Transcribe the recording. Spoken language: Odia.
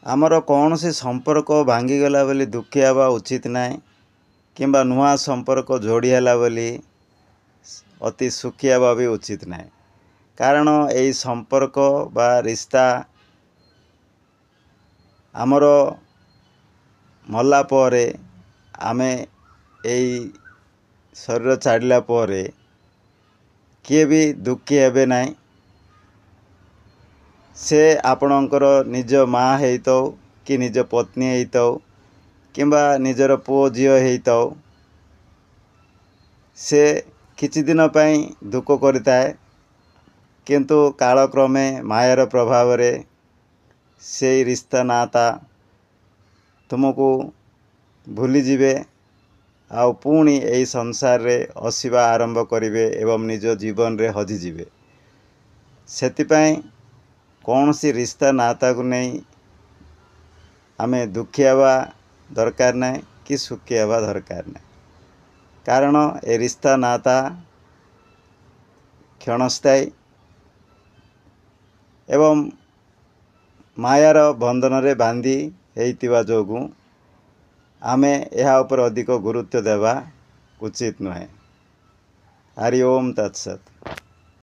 ଆମର କୌଣସି ସମ୍ପର୍କ ଭାଙ୍ଗିଗଲା ବୋଲି ଦୁଃଖୀ ହେବା ଉଚିତ ନାହିଁ କିମ୍ବା ନୂଆ ସମ୍ପର୍କ ଯୋଡ଼ି ହେଲା ବୋଲି ଅତି ସୁଖୀ ହେବା ବି ଉଚିତ ନାହିଁ। କାରଣ ଏଇ ସମ୍ପର୍କ ବା ରିସ୍ତା ଆମର ମଲା ପରେ, ଆମେ ଏଇ ଶରୀର ଛାଡ଼ିଲା ପରେ କିଏ ବି ଦୁଃଖୀ ହେବେ ନାହିଁ। ସେ ଆପଣଙ୍କର ନିଜ ମା ହେଇଥାଉ କି ନିଜ ପତ୍ନୀ ହେଇଥାଉ କିମ୍ବା ନିଜର ପୁଅ ଝିଅ ହେଇଥାଉ, ସେ କିଛି ଦିନ ପାଇଁ ଦୁଃଖ କରିଥାଏ, କିନ୍ତୁ କାଳକ୍ରମେ ମାୟାର ପ୍ରଭାବରେ ସେଇ ରିସ୍ତା ନାତା ତୁମକୁ ଭୁଲିଯିବେ ଆଉ ପୁଣି ଏଇ ସଂସାରରେ ହସିବା ଆରମ୍ଭ କରିବେ ଏବଂ ନିଜ ଜୀବନରେ ହଜିଯିବେ। ସେଥିପାଇଁ କୌଣସି ରିସ୍ତା ନାତାକୁ ନେଇ ଆମେ ଦୁଃଖୀ ହେବା ଦରକାର ନାହିଁ କି ସୁଖୀ ହେବା ଦରକାର ନାହିଁ, କାରଣ ଏ ରିସ୍ତା ନାତା କ୍ଷଣସ୍ଥାୟୀ ଏବଂ ମାୟାର ବନ୍ଧନରେ ବାନ୍ଧି ହେଇଥିବା ଯୋଗୁଁ ଆମେ ଏହା ଉପରେ ଅଧିକ ଗୁରୁତ୍ୱ ଦେବା ଉଚିତ ନୁହେଁ। ହରି ଓମ୍ ତତ୍ସତ୍।